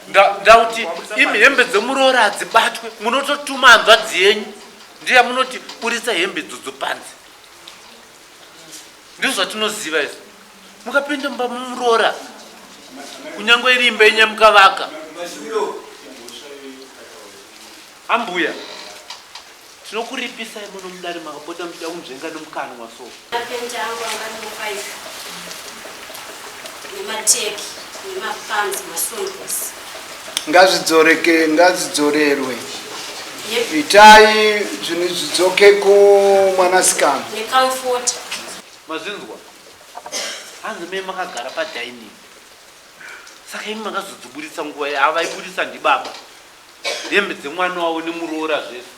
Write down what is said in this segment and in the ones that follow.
Ndakuti imi hembe dzemuroora hadzibatwe, munototuma hanzvadzi yenyu ndiye munoti buritsa hembe idzodzo panze. Ndizvo zvatinoziva izvo. Mukapinda mumba mumuroora kunyange iri imba yenyu yamukavaka. Ambuya tinokuripisai muno mudare makapota muchida kunzvenga nemukanwa so. Mapenti angu anga ari mufive nemateki nemapants masondosi. Ngazvidzoreke ngazidzorerwe. Itai zvinhu zvidzoke kumwanasikana. Necomfort. Mazvinzwa? Hanzi me makagara padining. Saka imi makazodziburitsa nguva yavaiburitsa ndibaba. Hembe dzemwana wavo nemuroora zvese.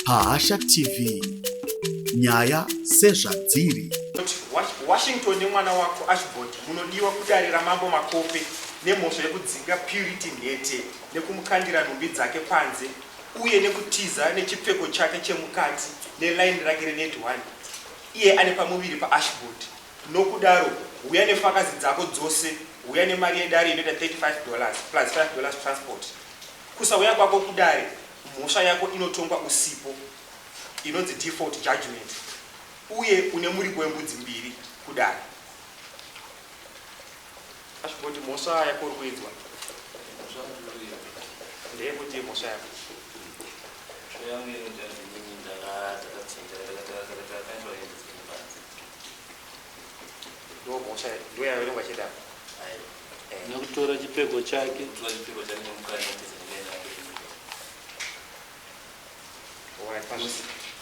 Pahasha TV nyaya sezvadziri. Washington nemwana wako Ashbod munodiwa kudare raMambo Makope nemhosva yekudzinga Purity Nhete nekumukandira nhumbi dzake panze uye nekutiza nechipfeko chake chemukati nelaini rake reNet One iye ane pamuviri paAshbod. Nokudaro huya nefakazi dzako dzose, huya nemari yedare inoita 35 dollars plus 5 dollars transport. Kusauya kwako kudare mhosva yako inotongwa usipo inonzi default judgement uye une muripo wembudzi mbiri kudare. Ashbod mhosva yako uri kuinzwa ndeyekuti mhosva yako. Mhosva yangu inoti hanzi inini ndakatakaitwa hembe dzekupanze. Ndo mhosva ndoyaverengwa chete apa. Aiwa. Nekutora chipfeko chake. Kutora chipfeko chake nemukadzi ndinenge Alright,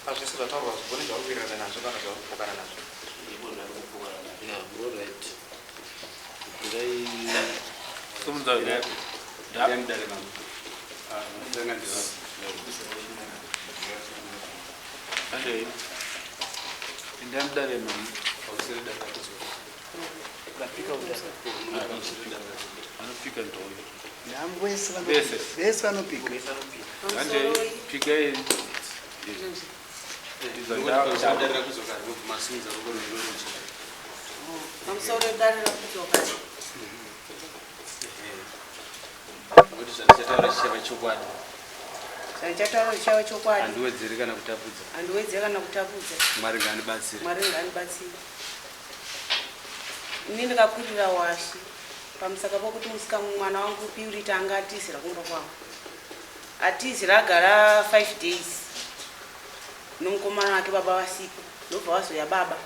pazvese zvataurwa zvigone zvauri kuwirirana nazvo kana zvauri kupokana nazvo. Ndipo zvandiri kupokana nazvo. Yeah, alright. Ndirai simudza da. Andei. Indai mudare mama. Anopika ndoyo. Vese vese vanopika. Andei pikai. Pamusoro dare rakudzoka. Ngokuti zvandichataura chichava chokwadi. Zvandichataura chichava chokwadi. Handiwedzeri kana kutapudza. Handiwedzeri kana kutapudza. Mwari ngaandibatsire. Mwari ngaandibatsire. Ini ndakakurira washi pamusaka pokuti musika mwana wangu Purity anga atizira kumba kwangu. Atizira agara 5 days nomukomana wake baba vasipo ndobva vazoya baba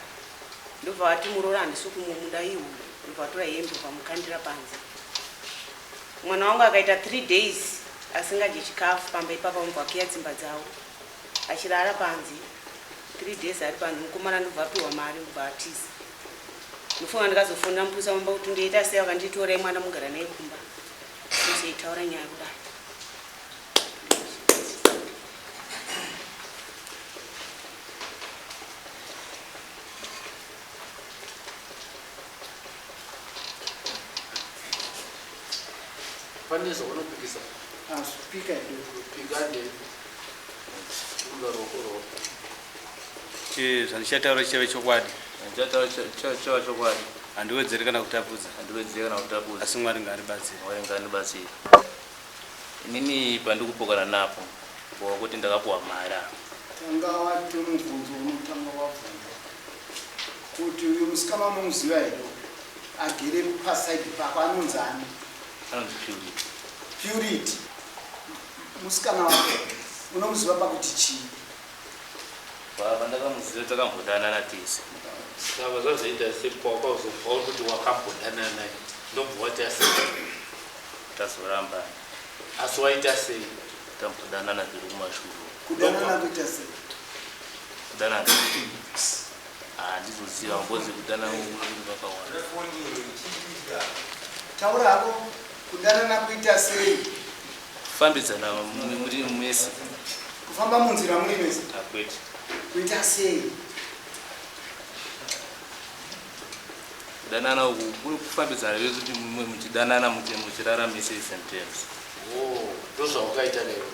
ndobva vati muroora handisi kumumuda ihure ndobva vatora hembe vamukandira panze. Mwana wangu akaita 3 days asingadye chikafu pamba ipapa vobva vakiya dzimba dzavo achirara panze 3 days ari panze mukomana ndobva apiwa mari ndobva atiza. Ndofunga ndikazofonera mupurisa mumba kuti ndoita sei vakanditorai mwana mugara naye kumba tozoitaura nyaya kudai. Pane zvaunopikisa? Pika ido. Pika nde. Unga roko roko. Zvandichataura chichave chokwadi. Zvandichataura chichava chokwadi. Handiwedzeri kana kutapudza. Handiwedzeri kana kutapudza. Asi Mwari ngaandibatsire. Mwari ngaandibatsire. Inini pandikupokana napo kuti ndakapuwa mari apa. Tanga wati mubvunzo unotanga wabvunza kuti uyu musikana unomuziva here agere pasaidi pako anonzi ani? Anonzi Purity. Purity musikana wako unomuziva pakuti chii? Baba ndakamuziva takambodanana tese. Saka zvazoita sepawakazobva uri kuti wakambodanana naye ndobva waita sei? Tazorambana. Asi waita sei? Tambodanana zviri kumashure. Kudanana kuita sei? Kudanana. Handizoziva ngozi kudanana kuri vakawanda. Taura hako kudanana kuita sei? Kufambidzana muri mese. Kufamba munzira muri mese? Akwete. Kuita sei? Kudanana uku kuri kufambidzana kuti muchidanana muchirara mese same terms. Oh, ndozvawakaita lero.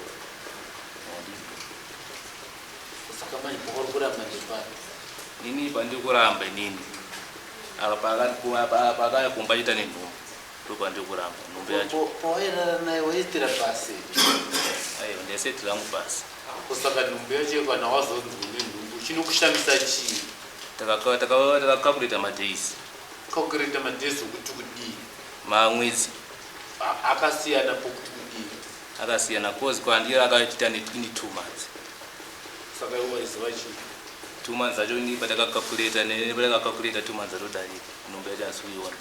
Saka manje pauri kuramba ndepapi? Inini pandiri kuramba inini apa paakaya kumba achiita nenhumbu ndopandiri kuramba nhumbu yacho. Pawairara naye waiitira pasi? Aiwa, ndaisetira hangu pasi. Saka nhumbu yacho kana wazonzi une nhumbu chinokushamisa chii? Takacalculata madays. Calculata madays okuti kudii? Mamwedzi. Akasiyana pokuti kudii? Akasiyana cause kwandiri akaita ini 2 months. Saka iwe waiziva chii? 2 months acho ini patakacalculata nepatakacalculata 2 months atodarika nhumbu yacho handisi kuiona.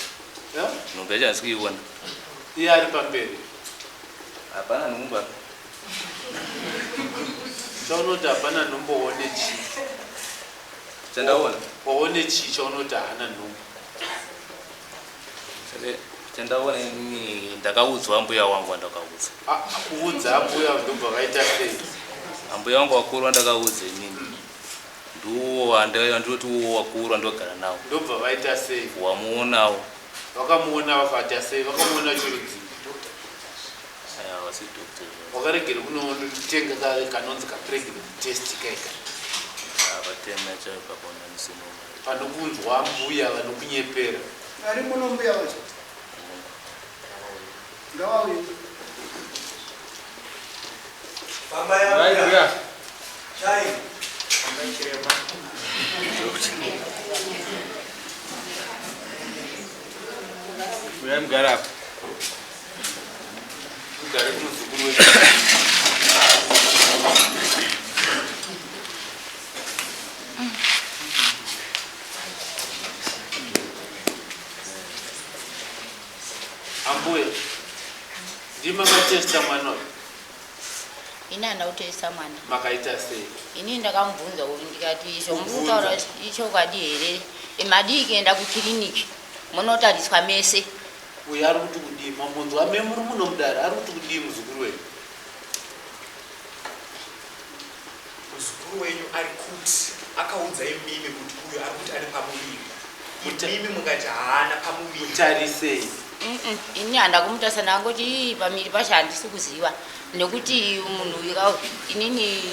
Nhumbu yacho handisi kuiona. Iye ari pamberi. Hapana nhumbu apa. Chaunoti hapana nhumbu waone chii? Chandaona. Waone chii chaunoti haana nhumbu? Chandaona ini ndakaudzwa mbuya wangu wandakaudza. Kuudza ambuya ndobva vaita sei? Ambuya wangu wakuru wandakaudza inini. Ndiwo wandinoti uwo wakuru wandogara nawo. Ndobva vaita sei? Wamuonawo. Vakamuona vakaita sei? Vakamuona chirudzi? Aiwa, vasi doctor. Wakaregera kunotenga kanonzi kapregnant test kaika. Vatema chayo pakuona nisino. Panokunzwa mbuya vanokunyepera. Ari muno mbuya vacho. Ngavauye. Vai, mbuya. Uyai mugare apa. Mugare kumuzukuru wenyu. Ambuya, ndimi makatesta mwana uyu? Ini handina kutesta mwana. Makaita sei? Ini ndakamubvunza uyu ndikati izvo muri kutaura ichokwadi here? Madii kuenda kukiriniki munotariswa mese. Uyu ari kuti kudii? Mamunzwa me muri muno mudare, ari kuti kudii muzukuru wenyu? Muzukuru wenyu ari kuti akaudza imimi kuti uyu ari kuti ane pamuviri. Imimi mukati haana pamuviri. Mutarisei. Ini handa kumutarisa, ndangoti ii pamiri pacho handisi kuziva nekuti munhu uyu ka inini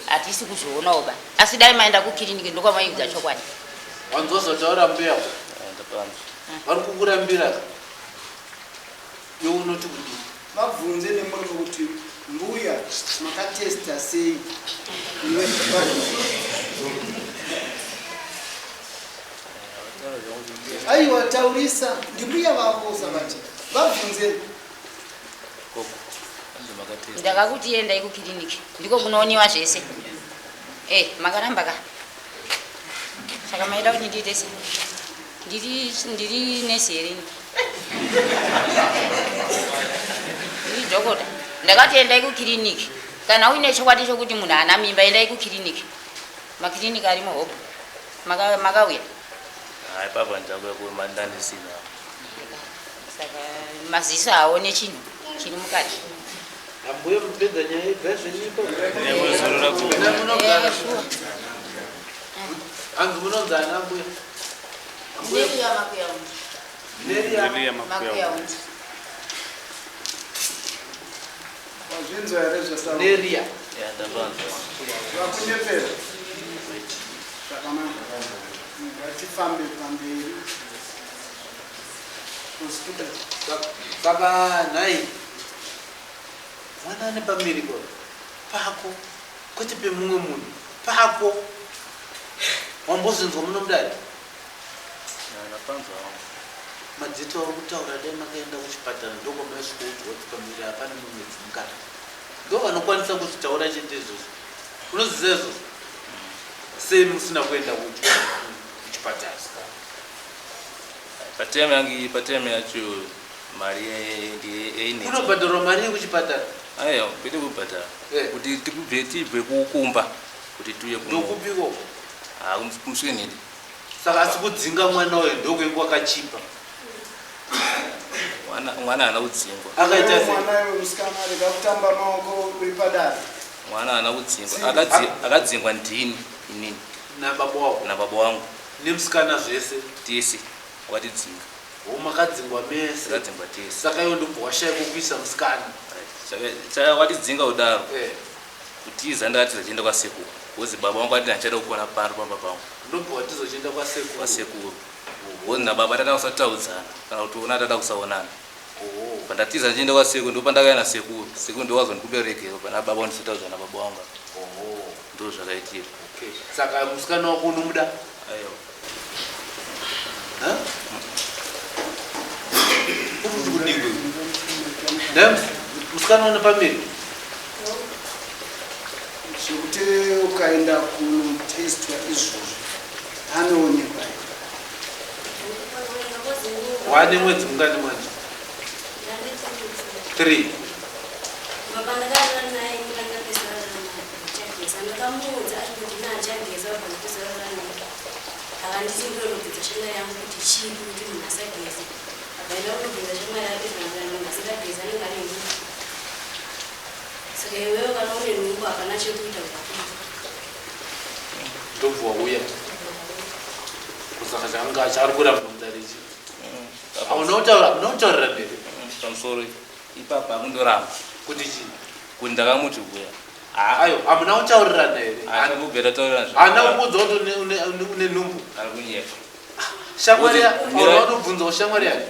hatisi kuzvionawo ba, asi dai maenda kukiriniki ndokwamaiudza chokwadi. Wanzwa zvataura mbuya? Vari kukurambira ka? Iwe unoti kudii? Vabvunze nemuromo kuti mbuya makatesta sei? Aiwa, taurisa, ndimbuya vako sabati. Vabvunze. Ndakakuti endai kukiriniki ndiko kunooniwa zvese. Makaramba ka. Saka maida kuti ndiite sei? Ndiri nesi here ini? Ndiri dhokota. Ndakati endai kukiriniki. Kana uine chokwadi chokuti munhu haana mimba, endai kukiriniki. Makiriniki arimo hopo. Makauya? Hayi papa, ndakuya kumandandisina. Saka maziso haone chinhu chiri mukati. Ambuya mupedza nyaya ibva zvenyika. Ndakuzorora ku- Munogara. Sure. Hanzi munonzi ana ambuya? Ambuya. Neria Makuyaundi. Neria. Neria Makuyaundi. Makuyaundi. Wazvinzwa here zvataura? Neria. Ya, ndapanzwa. Vakunyepera. Zvakanaka. Ngatifambe pamberi. Prosecutor. Saka nhai mwana ane pamiri ko pako kwete pemumwe munhu pako wambozvinzwa muno mudare? Ndapanzwa wangu. Madzito ari kutaura dai makaenda kuchipatara ndokwamaisvikoudzwa kuti pamiri hapana mumwedzi mukati, ndo vanokwanisa kuzvitaura chete izvozvo. Unoziva izvozvo sei musina kuenda kuchipatara? Patime yangu, patime yacho mari yainetsa. Kunobhadharwa mari yekuchipatara? Aiwa, kwete kubhadhara. Kuti tibve tibve kukumba kuti tiuye kuno. Ndokupiko? Ah, kumuswenede. Saka asi kudzinga mwana uyu ndokwenge kwakachipa? Mwana haana kudzingwa. Akaita sei? Mwana iwe musikana, rega kutamba maoko uri padare. Mwana haana kudzingwa. Akadzingwa ndini inini. Nababa wako? Nababa wangu. Nemusikana zvese? Tese wakatidzinga. O, makadzingwa mese? Takadzingwa tese. Saka iwe ndobva washaya kuisa musikana? Saka watidzinga kudaro. Eh. Kutiza ndakatiza chienda kwasekuru. Bhozi baba vangu ati handichada kukuona pano pamba pangu. Ndobva watizochienda kwasekuru. Kwasekuru. Bhozi nababa tata kusataudzana kana kuti ona tata kusaonana. Pandatiza ndichienda kwasekuru ndipo pandakauya nasekuru. Sekuru ndiwo wazondikumbira ruregerero pana baba ndisataudzana nababa vangu. Ndozvo zvakaitika. Okay. Saka musikana wako unomuda? Aiwa. Musikana une pamiri? Zvekuti ukaenda kunotestwa izvozvo panoonekwa here? Wane mwedzi mungani manje? 3. Baba ndakarara naye ndakapedzisira rara naye achageza ndakamuudza achikuti ina achageza baba ndapedzisira rara naye akanditi ndinonobvunza shamwari yangu kuti chii kuti munhu asageze akaenda kunobvunza shamwari yake zvikanzi munhu asingageze anenge ane nhumbu saka iwewe kana une nhumbu hapana chekuita ukakuita Ndobva wauya. Kusaka changa chaari kuramba mudare ichi. Unotaura unotaurira mberi. Pamusoro ipapa akundoramba. Kuti chii? Kuti ndakamuti kuya. Ayo, hamuna kutaurirana here? Haana kubvira tataurirana. Haana kukuudza kuti une nhumbu? Ari kunyepa. Shamwari yake, unobvunzawo shamwari yake?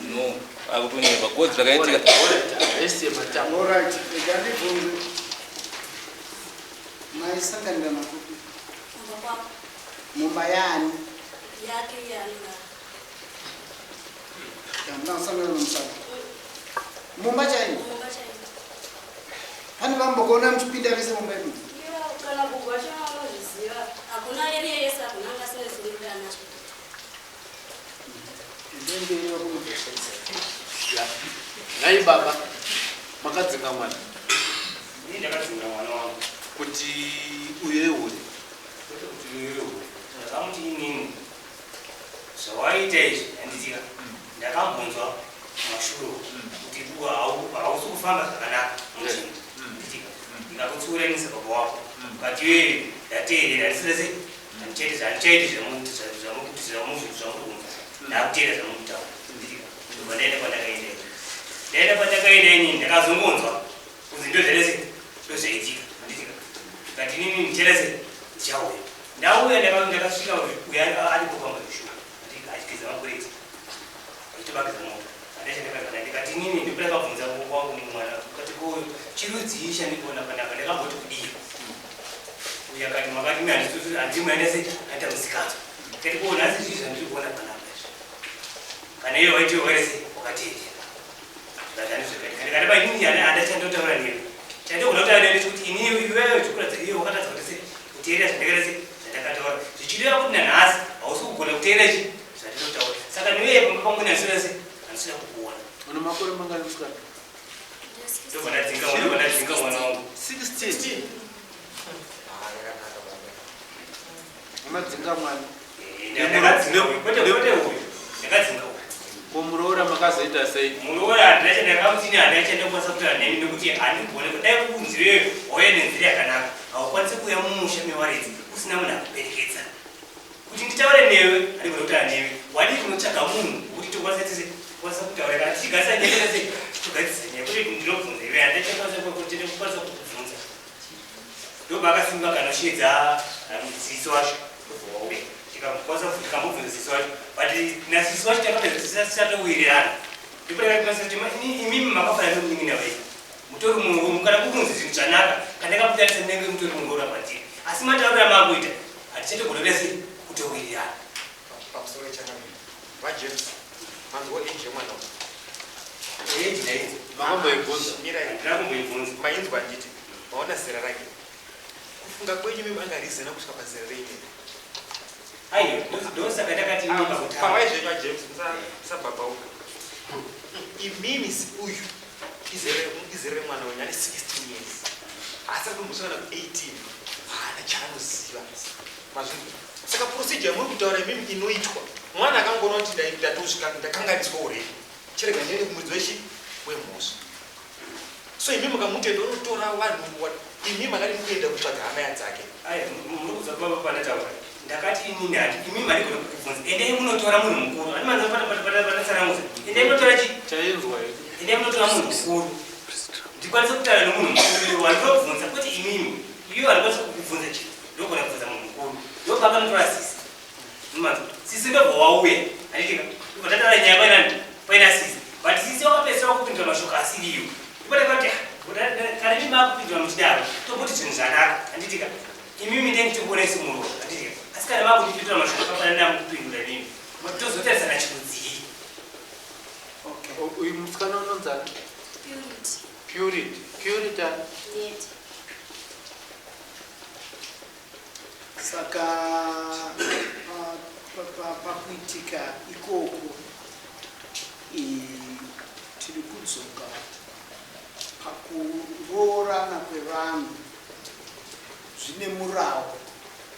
No, akutonyepa. Kodzi zvakaitika. Alright, rega ndibvunze. Maisanganirana kupi? Kumba kwako. Mumba yaani? Yake yaanogara. Hamuna kusangana nomusaka. Mumba chaimo? Mumba chaimo. Pane vambokuona muchipinda vese mumba imomo? Ivo kana gogo vacho vanozviziva. Hakuna area yese hakuna anga asina kuda nacho. Nhai baba, makadzinga mwana? Ini ndakadzinga mwana wangu. Kuti uyo ihure? Kwete kuti uyo ihure. Ndakamuti inini zvawaita izvi handitika ndakambonzwa kumashure kuti hausi kufamba zvakanaka muchinda handitika ndikakutsiuranisa baba wako ukati iwewe ndateerera handisina sei handichaiti handichaiti zvamukuti zvamukuti zvamuri kunzwa ndakuteerera zvamukutaura handitika ndobva ndaenda kwandakaenda ndaenda kwandakaenda inini ndakazongonzwa kunzi ndozvaita sei ndozvaitika handitika ndikati inini ndichaita sei ndichauya ndauya ndakasvika uya aripo pamba zvishuwa achigeza makureti achitobageza moto andachandakagara ndikati inini ndopandakabvunza wangu mwana kati ko chirudzii chandikuona panapa ndakamboti kudii uyu akati makati mi handimuenda sei aita musikanzwa ndikati ko nhasi zvii zvandiri kuona panapa izvi kana iye waiti wakaita sei wakateerera ndikati handizvakaita ndikati pa inini handachandotaura newe chandogona kutaura newe ndechekuti inini iwewe chikuratidza iwe wakatadza kuti sei kuteerera zvandakaita sei zvandakataura zvichireva kuti nanhasi hausi kugona kuteerera chi zvandinotaura saka newe pamba pangu handisina sei handisina kukuona. Une makore mangani musikana? Ndobva ndadzinga mwana ndobva ndadzinga mwana wangu. 16. Umadzinga mwana. Ndakadzinga uyu kwete kwete uyu ndakadzinga uyu. Ko muroora makazoita sei? Muroora handina chandakamuti ini handina chandinokwanisa kutaura nemi nekuti handigone kudai kunzira iyoyo wauya nenzira yakanaka haukwanisi kuuya mumusha mewaridzi usina munhu akuperekedza kuti nditaure newe handigone kutaura newe wadii kunotsvaga munhu wekuti tokwanisa tese kwanisa kutaura kana tichigarisa nyaya tese togadzirisa nyaya kwete kuti ndinobvunza iwe handina chandinokwanisa kukubvunza ndobva akasimba akanoshedza sisi wacho ndobva wauya tikakwanisa tikambobvunza sisi wacho but nasisi wacho takapedza tisatowirirana ndipo takakwanisa kuti imimi makafanana nomunin'ina wenyu mutori munhu kana kukunzi zvinhu zvanaka kana ndakakutarisa munenge mutori munhu ora kwandiri asi mataurira maakuita hatichatogona kuita sei kutowirirana. Pamusoro yechangamire vaJames manzwa age yemwana uyu. Age ndainzwa. Makamboibvunza? Mirai. Handina kumboibvunza. Mainzwa handiti? Maona zera rake. Kufunga kwenyu mimi angarizena kusvika pazera renyu here? Aiwa, ndosaka ndakati ini pakutanga. Pavai zvenyu vaJames musabhabhauka. Imimi uyu izera remwana wenyu ane 16 years. Asi akumbosvika kana ku 18 haana chaanoziva. Mazvinzwa? Saka procedure yamuri kutaura imimi inoitwa mwana akangoona kuti ndatosvika ndakanganiswa already. Chirega ndiende kumuridzi wechi wemhosva. So imi mukamutenda unotora vanhu imi makadi mukuenda kutsvaga hama yadzake. Aya muri kuzwa baba pandataura. Ndakati inini hati imi maigona kukubvunza. Endai munotora munhu mukuru. Ani manzwa pana pana pana pana tsanangudzo. Endai munotora chi? Chainzwa here? Endai munotora munhu mukuru. Ndikwanise kutaura nemunhu mukuru wandinobvunza kwete imimi. Iwe vandikwanisa kukubvunza chi? Ndogona kubvunza munhu mukuru. Ndopakanotora sisi. Manzwa. Sisi ndobva wauya. Handitika. Ndobva tataura nyaya paina paina sisi. But sisi wakapedzisira wakupindura mashoko asiriyo. Ndipo ndakati ah, kana imi makupindura muchidaro tomboti zvinhu zvanaka. Handitika. Imimi ndenge tikuona isu muroora. Handitika. Asi kana makundipindura mashoko akafanana neamukupindura imimi. Tozotarisana chirudzii. Okay. Uyu musikana unonzani? Purity. Purity. Purity ani? Nhete. Saka pakuitika ikoko tiri kudzoka pakuroorana kwevanhu zvine murawo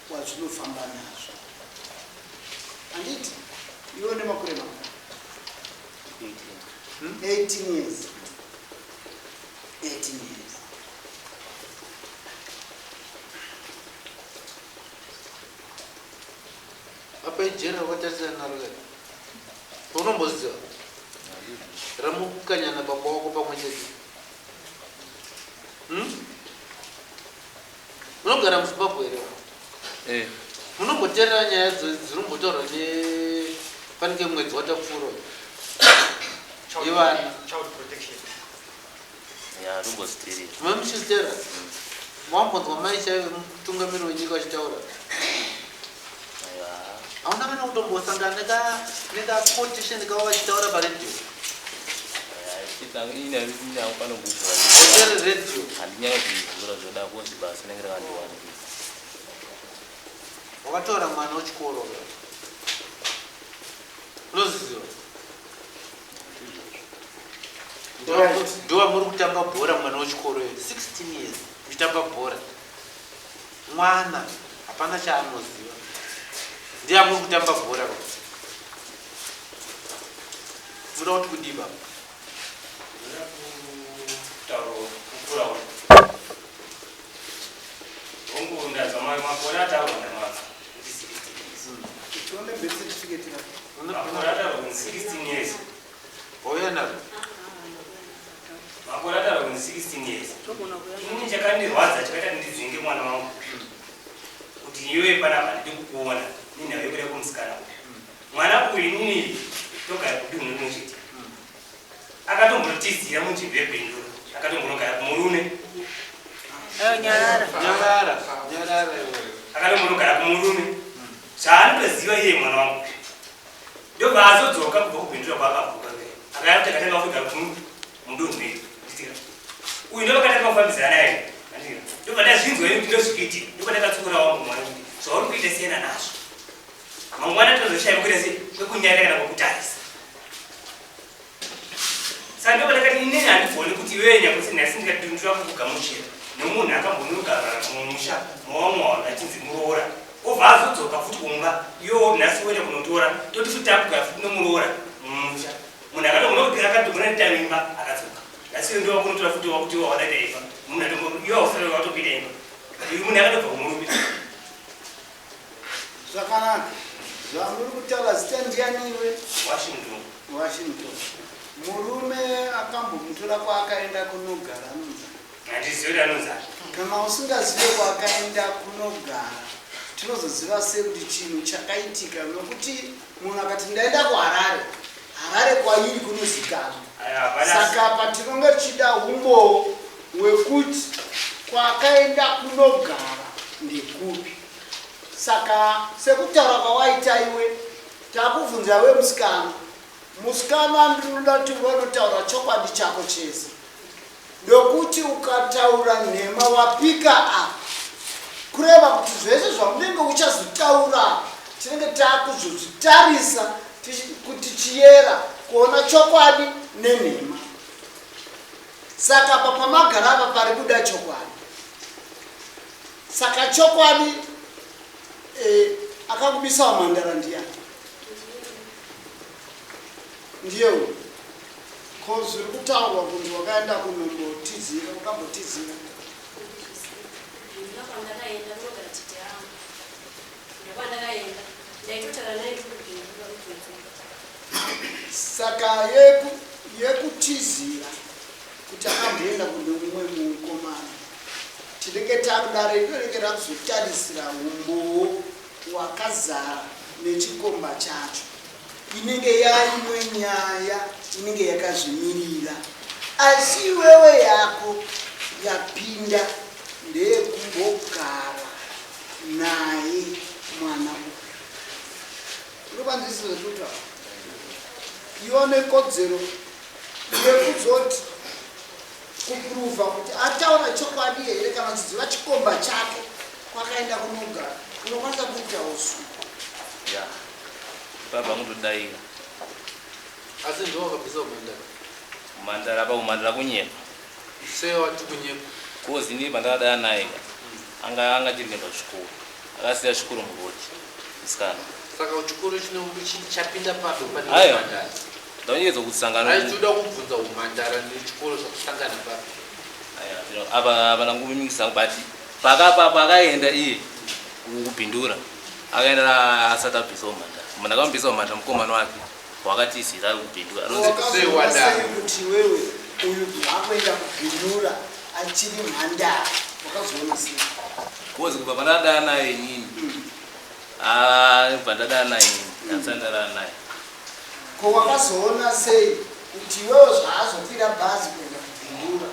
wazvinofamba nazvo handiti iwe une makore mangani 18 years 18 years Apa ijeri rakatarisana naro kai paunomboziva ramukukanyana baba wako pamwe chete hmm? Munogara muZimbabwe here? Eh. Munomboteerera nyaya dzinombotaurwa nepanenge mwedzi watapfuura uyu? Yevana. Child protection. Ya, tombozviteerera. Mave muchizviteerera? Mawambonzwa mai chaivo mutungamiri wenyika vachitaura? Aiwa. Hauna kana kutombosangana neka quotation kavo vachitaura paredhiyo? Hauteereri redhiyo? Handinyanya kuivhura zvoda kunzi basa rinenge rakandiwanira. Wakatora mwana wechikoro unozviziva? Ndiwa muri kutamba bhora mwana wechikoro iyo 16 years muchitamba bhora mwana hapana chaanoziva ndiye amuri kutamba bhora muda kuti kudii baba? Kutaura kukura hongu ndanzwa makore ataurwa namazwa kuti 16 years. Tione birth certificate rako. Makore ataurwa kunzi 16 years. Wauya naro? Makore ataurwa kunzi 16 years. Inini chakandirwadza chakaita ndidzinge mwana wangu kuti iwe panapa handidi kukuona nenhau yekuda kumusikana uyu. Mwana uyu inini togara kudunhu rinochiti akatombotizira munzvimbo yebhindura akatombonogara kumurume. Nyarara. Nyarara, nyarara iwe. Akatombonogara kumurume zvaanotoziva iye mwana wangu ndobva azodzoka kubva kubhindura kwaakabvuka akaya kuti akatanga kugara mudunhu medu uyu ndovakatanga kufambidzana naye ndobva ndazvinzwa ini kuti ndozvikuitika ndobva ndakatsukura wangu mwana kuti zvauri kuita siyana nazvo mangwana tozoshaya kuita sei kwekunyarira kana kwekutarisa saka ndobva ndakati inini handigoni kuti iwewe nyakuti nhasi ndikati ndinoda kukugamuchira nemunhu akambonogara mumusha mawamwe wanhu achinzi muroora obva azodzoka futi kumba iwewo nhasi uende kunotora toti futi takugara futi nomuroora mumusha munhu akatogona netamimba akadzoka nhasi iwe ndiwa kunotora futi wakuti wawadaita imba munhu iwe ausati watokuita imba uyu munhu akatobva kumurume. Zvakanaka zvamuri kutaura. Zita ndianiwe? Washington. Washington. Murume akambomutora kwaakaenda kunogara anonzi? Handizivi kuti anonzani. Kana usingazive kwaakaenda kunogara, tinozoziva sei kuti chinhu chakaitika? Nokuti munhu akati ndaenda kuHarare, Harare kwairi kunozikanwa. Saka patinonge tichida umbowo hwekuti kwaakaenda kunogara ndekupi. Saka sekutaura kwawaita iwe, takubvunza iwe musikana. Musikana, ndinoda kuti unotaura chokwadi chako chese, nokuti ukataura nhema wapika apa, kureva kuti zvese zvaunenge uchazotaura tinenge takuzozvitarisa kuti chiyera kuona chokwadi nenhema. Saka pa pamagara apa pari kuda chokwadi. Saka chokwadi akakubisa wamhandara ndiyani? Ndiye uyu ko zviri kutaurwa kunzi wakaenda kunombotizira, wakambotizira? Ndina kwandakaenda kunogara tete angu. Ndokwandakaenda. Ndaitotaura naye ndiri kubhindura kubvunzuka. Saka yekutizira kuti akamboenda kune mumwe mukomana. Tinenge takudare rinenge rakuzotarisira umbowo wakazara nechikomba chacho. Inenge yaimwe nyaya inenge yakazvimirira. Asi iwewe yako yapinda ndeyekumbogara naye mwana uyu. Unopanzwisisa zvekutaura? Iwe une kodzero yekuzoti kupruvha kuti ataura chokwadi here kana uchiziva chikomba chake kwakaenda kunogara unokwanisa kuitawo su ya baba vangu Asi ndiwo wakabvisa umhandara? Umhandara apa umhandara kunyepa. Sei wati kunyepa? Kozi ini pandakadaya naye ka anga anga achiri kuenda kuchikoro akasiya chikoro murodi musikana. Saka chikoro chapinda papi pane Aiwa. umhandara? Ndaunyedza kusangana Aitoda kubvunza umhandara nechikoro zvakusangana papi. Aiwa, apa apa ndangumimikisa but pakapa pakaenda iye kupindura akaenda asati abvisa umhandara. Munhu akamubvisa umhandara mukomana wake wakatizira ari kupindura. Wakazoona sei kuti iwewe uyu akuenda kubhindura achiri mhandara wakazoona sei? Kozi kubva pandadaya naye inini. Ah, kubva ndadaya naye inini. Ndasati ndarara naye. Ko wakazoona sei kuti iwewe zvaazokwira bhazi kuenda kubhindura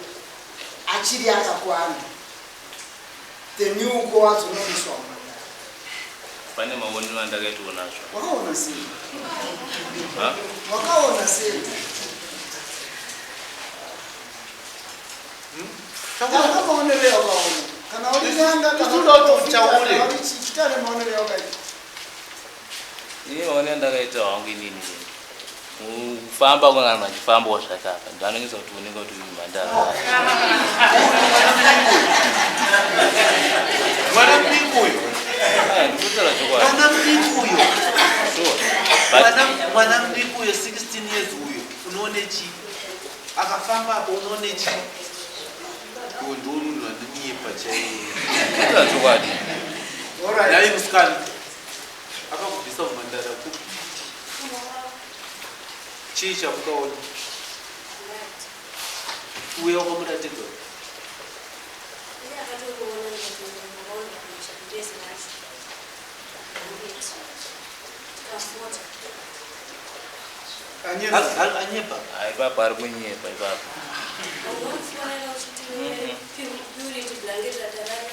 achiri akakwana then uko wazonobviswa umhandara? Pane maonero andakaitawo nazvo. Wakaona sei? Ha? Wakaona sei? Taura maonero awakaona. Kana uri n'anga kana Isuda kuti uri utaure. kana uri chii, chitaure maonero awakaita. Ini maonero andakaita hangu inini. Kufamba kwanga vanhu vachifambawo zvakapa. Ndanonyatsa kuti unenge kuti uyu mhandara. Mwana mudiki uyu. Aya, ndikutaura chokwadi. Mwana mudiki uyu. Sure. Mwana mwana mudiki uyo 16 years uyo unoone chii? Akafamba apo unoone chii? Uyo ndiwo munhu anonyepa chaiye. Ndikutaura chokwadi. Nhai musikana akakubvisa umhandara kupi? Chii chamukaona? Uya wakamuratidza. Iye akatomuona ndikati ndakaona kumusha gumbezi racho. Blanket. Tikafota. Anyepa. Ah, ipapo ari kunyepa ipapo. Unofonera uchiti Purity blanket ratarara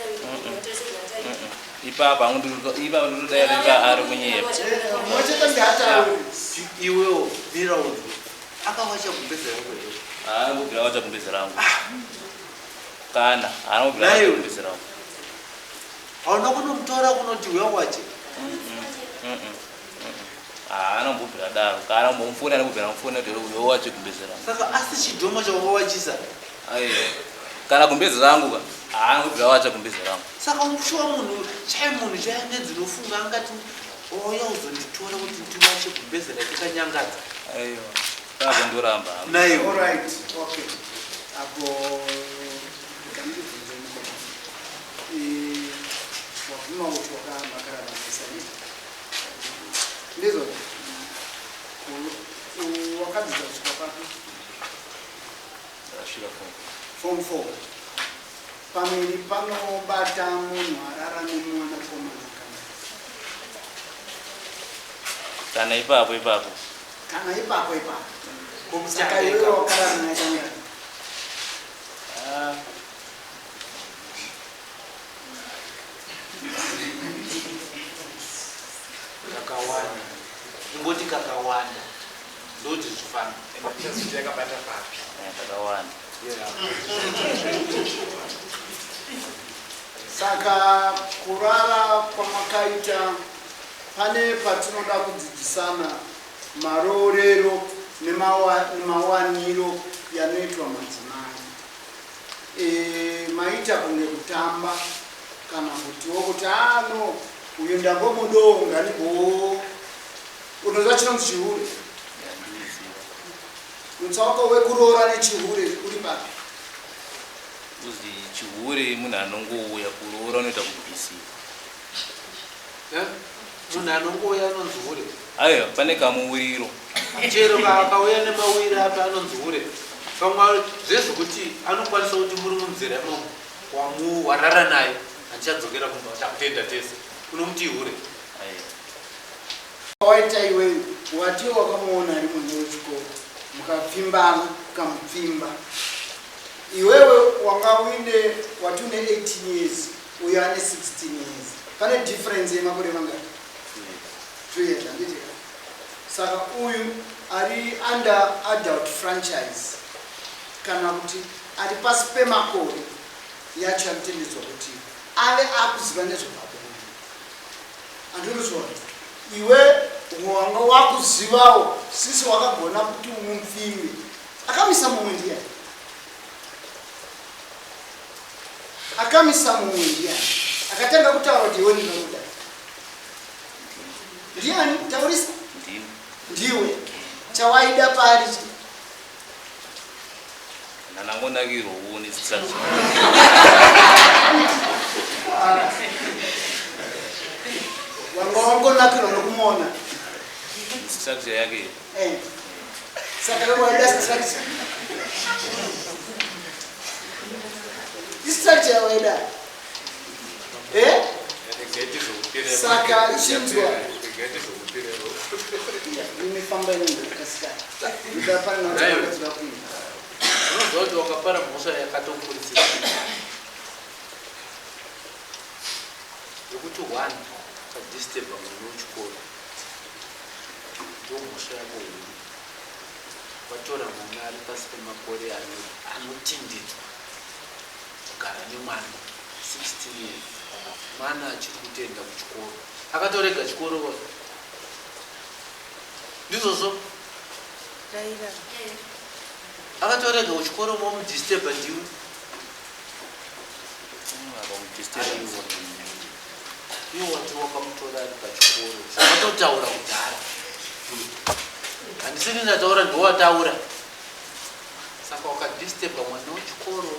tese zvataita. Ipapo hangu ipapo ndinodaira ipapo ari kunyepa. Iwewo mira unzwe. Akawacha gumbezi rako here? Haana kubvira wacha gumbezi rangu. Kana haana kubvira wacha Naiwe. gumbezi rangu. Hauna kunomutora kunoti uya wache. Haana kumbobvira daro. Kana kumbomufona anobvira mufona kuti uyo wache gumbezi rangu. Saka asi chidhoma chawakawachisa. Aiwa. Kana gumbezi rangu ka haana kubvira wacha gumbezi rangu. Saka shuwa munhu chai munhu chai nedzinofunga angati ouya uzonditora kuti ndiwache gumbezi ratikanyangadza. Aiwa. Ipapo ndoramba. Naiwe. All right, okay. Apo ndikandibvunze mukoma. Wabvuma kuti wakamakararama sei? Ndizvo. Wakadzidza kusvika papi? Ndakasvika form. Form 4. Pamuviri panobata munhu arara nemwanakomana kana Kana ipapo ipapo. kana ipapo ipapo. Saka iwewe wakarara naye kangani? Ah. Kakawanda. Ingoti kakawanda. Ndoti zvifana. Yakabata papi? Eh, kakawanda. Saka kurara kwamakaita pane patinoda kudzidzisana maroorero nemawaniro yanoitwa madzimai. Maita kunge kutamba kana kutiwo kuti ano uyu ndambomudowo nganimbo unoziva chinonzi chihure. Mutsauko wekuroora nechihure uri papi? Kuzi chihure munhu anongouya kuroora unoita kubvisira. Munhu anongouya anonzi hure. Aiwa, pane kamuwiriro. Chero akauya nemawiri api anonzi hure. Pamwe zvezvokuti anokwanisa kuti muri munzira imomo. Wamu warara naye handichadzokera kumba takutenda tese. Unomuti ihure. Waita iwewe wati wakamuona ari mwana wechikoro mukapfimbana ukamupfimba. Iwewe wanga uine wati une 18 years uyo ane 16 years. Pane difference yemakore mangani? 2 years handiti ka? Saka uyu ari under adult franchise kana kuti ari pasi pemakore yacho anotendedzwa kuti ave akuziva nezvepabonde. Andinozviona iwe wanga wakuzivawo sisi wakagona kuti umupfimbe akamisa mumwe ndiyani akamisa mumwe ndiyani akatanga kutaura kuti iwe ndinokuda ndiyani taurisa ndiwe chawaida paari chi Ndanangonakirwa kuona structure. Wanga wangonakirwa nokumuona. Structure yake. Eh. Saka iwe waida structure. Structure yawaida. Eh? Saka chinzwa. Imifamba inondokasika. Ndapana nadzo kuita. Unoziva kuti wakapara mhosva yakatokurisira. Yekuti one ukadisturba mwana wechikoro ndo mhosva yako huru. Watora mwana ari pasi pemakore anotindidzwa kugara nemwana 16 years. Mwana achiri kutoenda kuchikoro. Akatorega chikoro kwa. Ndizvozvo. Akatorega kuchikoro momudisturba ndiwe. Iwo wati wakamutora ari pachikoro. Zvakatotaura kudhara. Handisini ndataura ndowataura. Saka wakadisturba mwana wechikoro.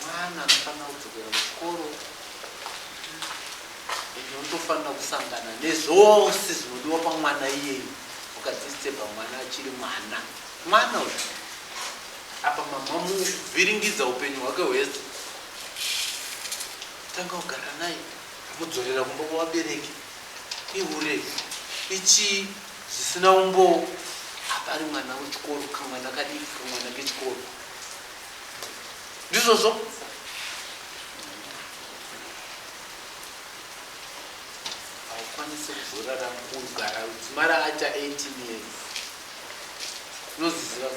Mwana anofanira kudzokera kuchikoro. Ende unotofanira kusangana nezvose zvinodiwa pamwana iyeyo. Wakadisturba mwana achiri mwana. Mwana uyu. Apa mama muvhiringidza upenyu hwake hwese. Tanga kugara naye. Mudzorera kumba kwavabereki. Ihure. Ichii zvisina umbowo. Apa ari mwana wechikoro, kamwana kadiki, kamwana kechikoro. Ndizvozvo. Haukwanisi kuzorarama kugara dzimara aita 18 years. Unoziziva.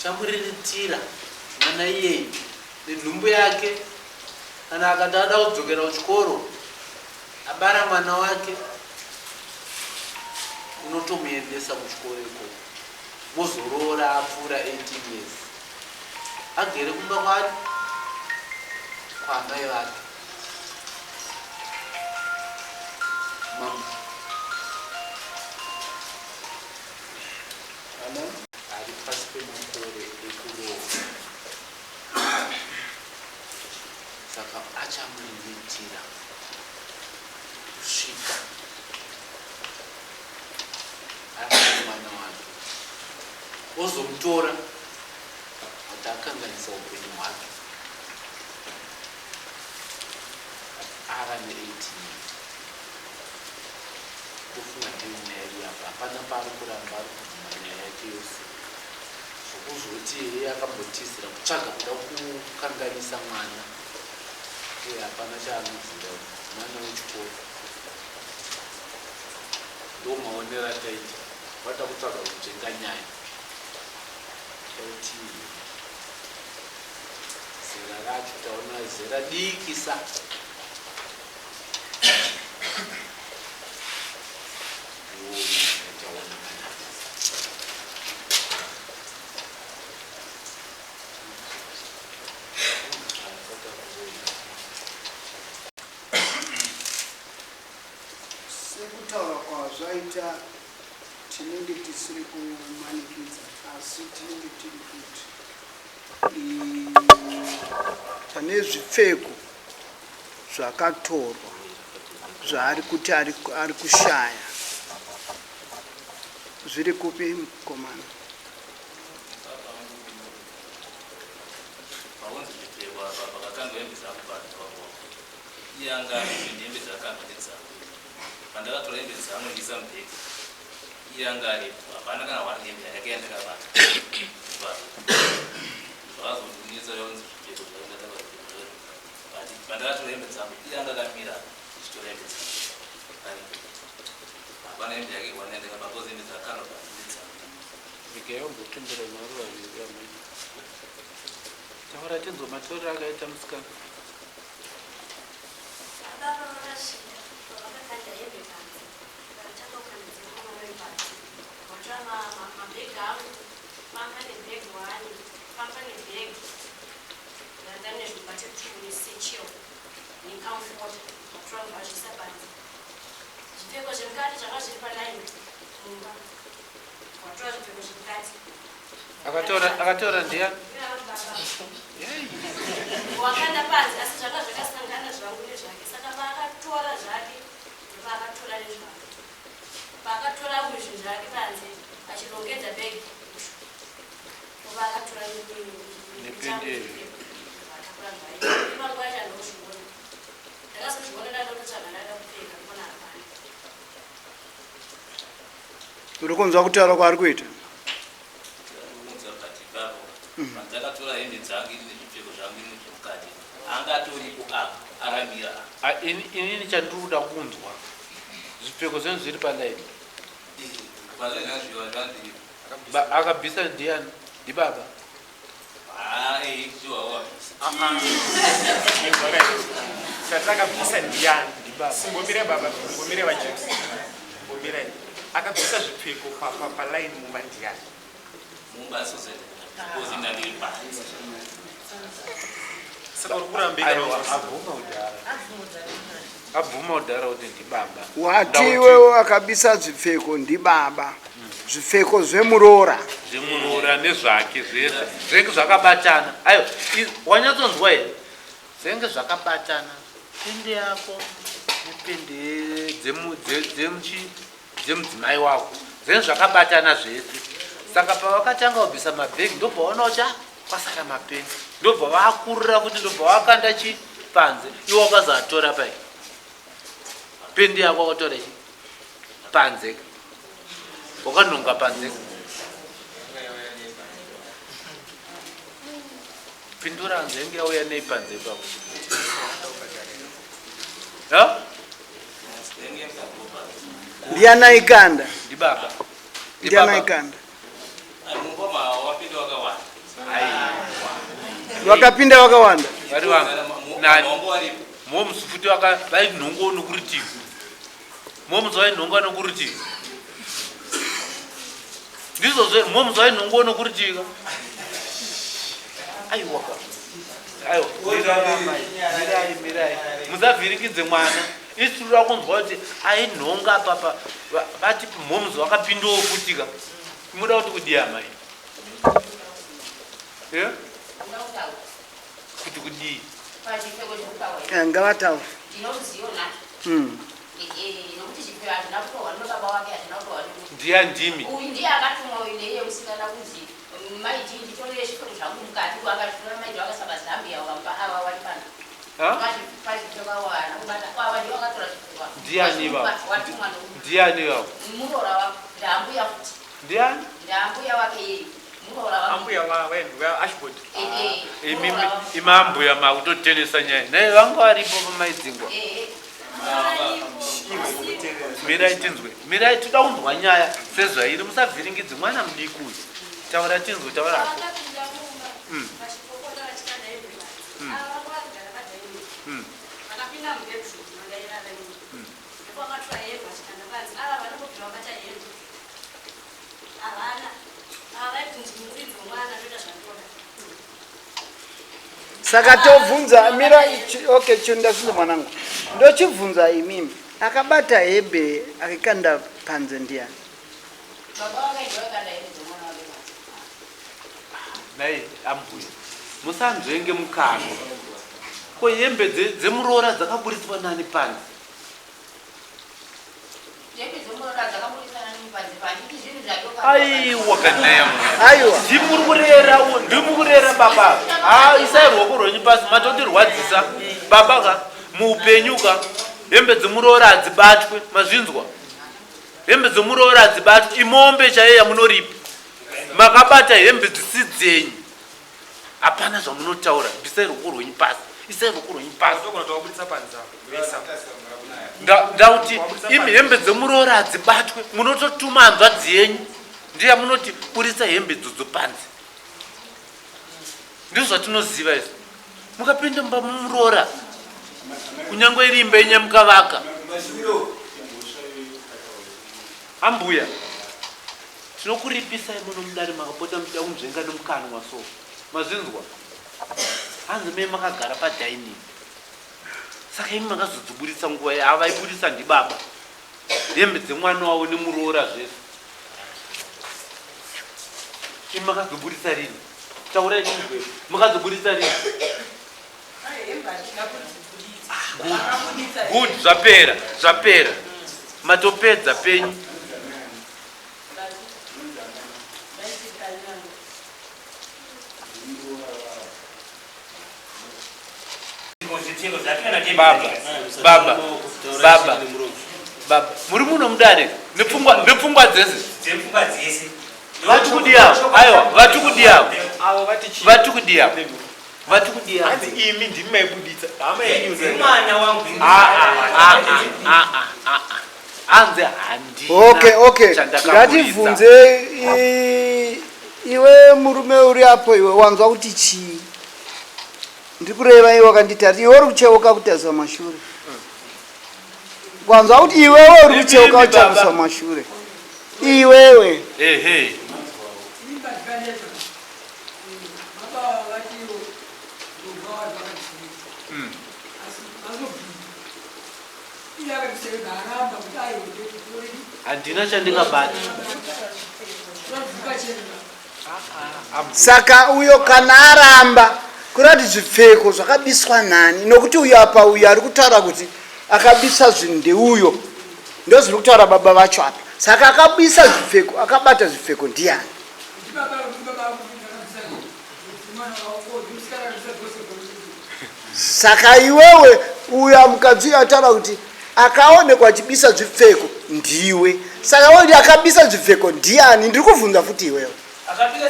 Chamuriritira mwana iyeyi nenhumbu yake kana akati ada kudzokera kuchikoro abara mwana wake unotomuendesa kuchikoro ikoko mozoroora apfuura 18 years agere kumba kwani kwaamai vake mambo ari pasi pemakore ekuroora saka achamuriritira kusvika abara mwana wake ozomutora kuti akanganisa upenyu hwake ava ne 18 years ndofunga ndiyo nyaya iri apa hapana paari kuramba ari kubvuma nyaya yake yose zvokuzoti heye akambotizira kutsvaga kuda kukanganisa mwana uye hapana chaanoziva mwana wechikoro ndo maonero ataita vada kutsvaga kunzvenga nyaya taiti zera racho taona zera dikisa taona panapa. Sekutaura kwazvaita tinenge tisiri kumanikidza asi tinenge tiri kuti pane zvipfeko zvakatorwa zvaari kuti ari kushaya zviri kupi mukomana? Iye anga aripo ende hembe dzakakandwa ndedzangu. Pandakatora hembe dzangu ndichiisa mubhegi iye anga aripo hapana kana one hembe yake yandakabata. Ipapo zvakazondinetsa yaunzi zvipfeko zvake ndatanga zvipfeko zvake but pandakatora hembe dzangu iye anga akamira ndichitora hembe dzangu aripo. Hapana hembe yake one yandakabata because hembe dzakakandwa pasi ndedzangu. Regai vambopindura naro vaviri amai. Taura tinzwe matorero akaita musikana. Baba pavakasvika vakakanda hembe panze vakatanga kukanda dzemwana wavo panze vatora mabhegi angu panga pane bhegi one panga pane bhegi ranga rine zvibate two nesechel necomforter vatora vazviisa panze zvipfeko zvemukati zvanga zviri palaini mumba vatora zvipfeko zvemukati Akatora akatora ndiani? Wakanda panze asi zvanga zvakasangana zvangu nezvake saka paakatora zvake ndopaakatora nezvangu. Paakatora uyu zvinhu zvake panze achirongedza bag ndopaakatora Nepende. akatakura zvake. Ipanguva yacho handozviona. Ndakazozviona ndatotsvaga ndada kupfeka ndikuona hapana. Uri kunzwa kutaura kwaari kuita? Kunzwa but ipapo pandakatora hembe dzangu ini nezvipfeko zvangu ini zvemukati anga atoripo apa akamira apa. Ah, ini inini chandiri kuda kunzwa zvipfeko zvenyu zviri palaini Ba- akabvisa ndiani ndibaba Chatakabvisa ndiyani? Ndibaba. Simbomire baba, simbomire vaJames. Mbomirai. Akabvisa zvipfeko pa pa pa line mumba ndiyani? Mumba because ndandiri panze. Saka uri kurambika Aiwa, abvuma kudhara. Abvuma kudhara kuti ndibaba. Wati iwewe akabisa zvipfeko ndibaba. Zvipfeko zvemuroora. Zvemuroora nezvake zvese zvinenge zvakabatana. Aiwa, wanyatsonzwa here? Zvinenge zvakabatana. Pende yako nepende dzemudzimai wako zvinenge zvakabatana zvese. Saka pavakatanga kubvisa mabhegi ndobva waona kuti ah, kwasara mapendi ndobva vakurira kuti ndobva vakanda chi panze iwe wakazoatora pai pendi yako wakatora chi panze wakanhonga panze pindura hanzi yange yauya nei panze ipapo Ndiani aikanda? Ndibaba. Ndiani aikanda? Vakapinda vakawanda. Vari vangu. Nani? Moms futi vaka vainhongo nokurutivi. Moms vainhonga nokurutivi. Ndizvo zve moms vainhongo nokurutivi. Aiwa. Aiwa. Mirai, mirai. Musavhiringidze mwana. Isu tinoda kunzwa kuti ainhonga papa vati moms vakapindawo futika. Muda kuti kudii amai? Yeah? Kuti kudii? Eh, ngavataure. Ndiya ndimi. Uyu ndiye akatumwa uyu neiye musikana kunzi maiti nditorere zvipfeko zvangu mukati akatora maiti vakasaba zambia vakamupa ava vari pano. Ndiani ivavo? Ndiani ivavo? Muroora wako. Ndaambuya futi. Ndiani? Ndaambuya wake yeye. Muroora wako. Ambuya wa wa Ashford. Imi imambuya makutotenesa nyaya. Naye vanga varipo pamaidzingwa. Mirai tinzwe. Mirai toda kunzwa nyaya sezvairi musavhiringidze mwana mudiki uyu. Taura tinzwe taura hako. Saka tobvunza mira okay chindazvinza mwanangu ndochibvunza imimi akabata hembe akikanda panze ndiyani Nhai ambuya musanzvenge mukanwa ko hembe dzemuroora dzakaburitswa nani panze aiwa kanaya aiwa ndimuri kurera ndimuri kurera baba ha isai ruoko rwenyu pasi matotirwadzisa baba ka Muupenyu ka hembe dzemuroora hadzibatwe, mazvinzwa? Hembe dzemuroora hadzibatwe, imombe chaiyo yamunoripa. Makabata hembe dzisi dzenyu. Hapana zvamunotaura, bvisai ruoko rwenyu pasi. Isai ruoko rwenyu pasi. Ndauti imi hembe dzemuroora hadzibatwe, munototuma hanzvadzi yenyu ndiye yamunoti buritsa hembe idzodzo panze. Ndizvo zvatinoziva izvo. Mukapinda mumba mumuroora kunyange iri imba yenyu yamukavaka. Ambuya, tinokuripisai muno mudare makapota muchida kunzvenga nemukanwa so. Mazvinzwa? Hanzi me makagara padining. Saka imi makazodziburitsa nguva yavaiburitsa ndibaba. Hembe dzemwana wavo nemuroora zvese. Imi makazoburitsa rini? Taurai tinzwe. Makazoburitsa rini? Good. Good, zvapera, zvapera. Matopedza penyu. Baba, baba, baba, baba, muri muno mudare nepfungwa nepfungwa dzese. Dzepfungwa dzese. Vati kudii avo? Aiwa, vati kudii avo? Vati kudii avo? Vati kudii avo? Hanzi imi ndimi maibuditsa. Hama yenyu. Mwana wangu. Ah ah ah ah ah ah. Hanzi handina. Okay, okay. Ngativhunze iwe murume uri apo iwe wanzwa kuti chii? Ndiri kureva iwe wakanditari iwe uri kucheuka kutarisa mashure. Wanzwa kuti iwewe uri kucheuka kutarisa mashure. Iwewe. Ehe. Handina chandingabata. Saka uyo kana aramba kurati zvipfeko zvakabiswa nani nokuti uyo apa uyo ari kutaura kuti akabisa zvinhu ndeuyo ndozviri kutaura baba vacho apa saka akabisa zvipfeko akabata zvipfeko ndiyani Saka iwewe uya mukadzi uyo ataura kuti akaonekwa achibisa zvipfeko ndiwe. Saka wewe akabisa zvipfeko ndiani? Ndiri kuvhunza futi iwewe. Akabisa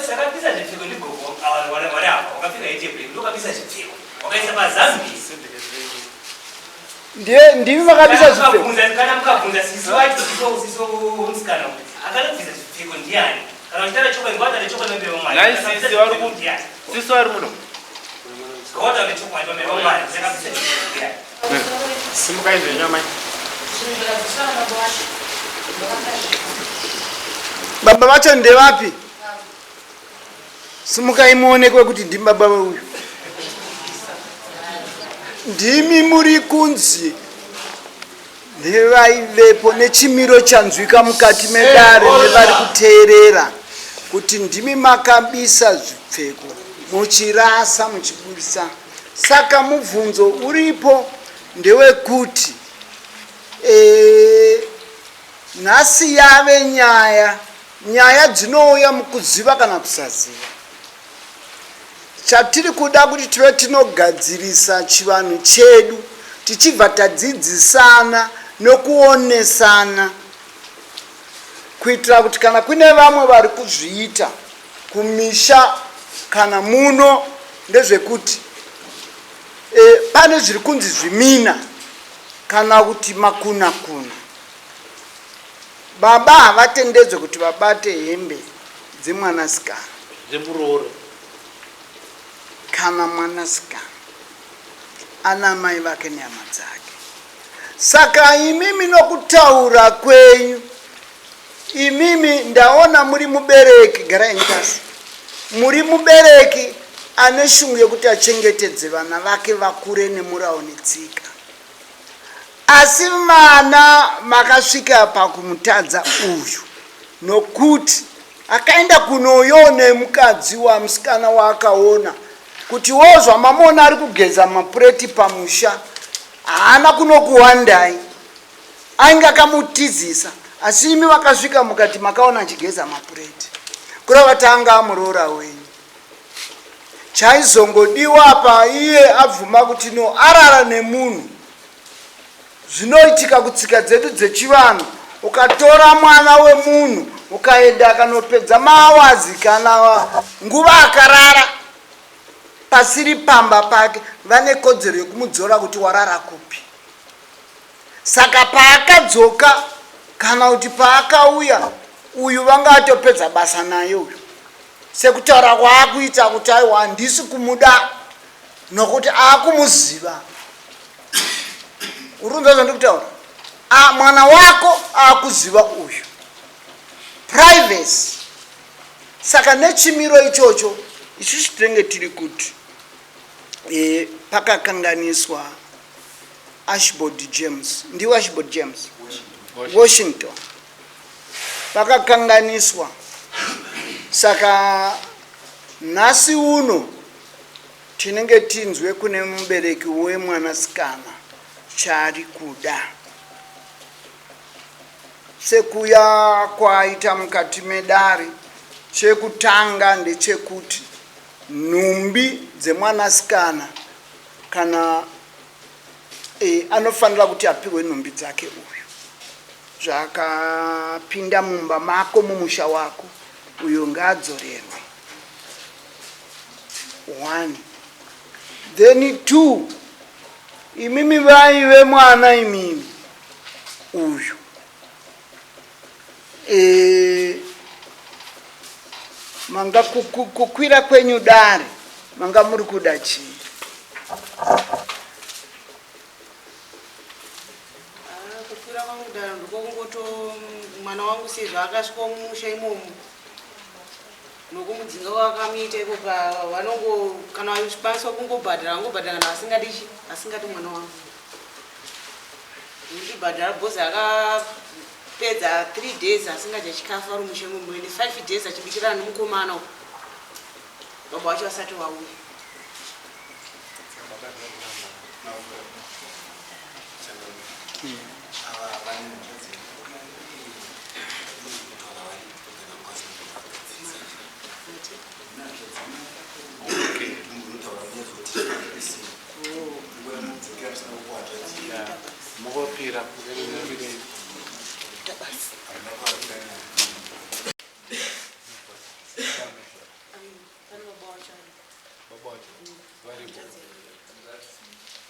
zvipfeko ndigogo vari apa wakapfeka heti yeblack ndokabisa zvipfeko wakaisa pazambi. Ndiye ndimi makabisa zvipfeko. Kana mukabvunza sisi wacho sisi womusikana akanobvisa zvipfeko ndiani? Kana uchitaura chokwadi ngawataure chokwadi pamberi paMwari. Nhai sisi vari ku sisi vari muno. Ngawataure chokwadi pamberi paMwari. Ndakabvisa ndiani? Simukai zvenyu amai. Baba vacho ndevapi? Simukai muonekwe kuti ndimi baba veuyu. Ndimi muri kunzi nevaivepo nechimiro chanzwika mukati medare nevari kuteerera kuti ndimi makabisa zvipfeko muchirasa muchiburisa saka mubvunzo uripo ndewekuti e, nhasi yave nyaya nyaya dzinouya mukuziva kana kusaziva Chatiri kuda kuti tive tinogadzirisa chivanhu chedu tichibva tadzidzisana nokuonesana kuitira kuti kana kune vamwe vari kuzviita kumisha kana muno ndezvekuti e, pane zviri kunzi zvimina kana kuti makunakuna. Baba havatendedzwe kuti vabate hembe dzemwanasikana. Dzemuroora. Kana mwanasikana ana amai vake nehama dzake. Saka imimi nokutaura kwenyu imimi ndaona muri mubereki, garai henyu pasi, muri mubereki ane shungu yekuti achengetedze vana vake vakure nemurawo netsika. Asi vana makasvika pakumutadza uyu nokuti akaenda kunoyo nemukadzi wamusikana waakaona kuti wo zvamamuona ari kugeza mapureti pamusha haana kunokuwandai ainge akamutizisa asi imi vakasvika mukati makaona achigeza mapureti kureva tanga amuroora wenyu chaizongodiwa apa iye abvuma kuti no arara nemunhu. Zvinoitika kutsika dzedu dzechivanhu, ukatora mwana wemunhu ukaenda akanopedza maawazi kana nguva akarara pasiri pamba pake, vane kodzero yekumudzora kuti warara kupi. Saka paakadzoka kana kuti paakauya uyu vanga atopedza basa naye uyu, sekutaura kwaakuita kuti aiwa handisi kumuda nokuti aakumuziva. Uri kunzwa zvandiri kutaura? Mwana wako aakuziva uyu privacy. Saka nechimiro ichocho isusu tinenge tiri kuti e, pakakanganiswa Ashbod James, ndiwo Ashbod James Washington, pakakanganiswa. Saka nhasi uno tinenge tinzwe kune mubereki wemwanasikana chaari kuda sekuya kwaaita mukati medare. Chekutanga ndechekuti nhumbi dzemwanasikana kana e, anofanira kuti apiwe nhumbi dzake uyu zvaakapinda mumba mako mumusha wako uyo ngaadzorerwe. One, then two, imimi vai vemwana imimi uyu e, manga kukwira kwenyu dare manga muri kuda chii? Ah, kukwira kwangu dare ndikokungoto mwana wangu sezvo akasvika mumusha imomo nokumudzinga kwakamuita iko vanongo kana vachikwanisa kungobhadhara vangobhadhara kana vasingadi chi asingadi mwana wangu ndibhadhara bhozi akapedza 3 days asingadya chikafu ari mushe imomo ende 5 days achibikirana nemukomana uko baba wacho vasati vauya. Mukopira.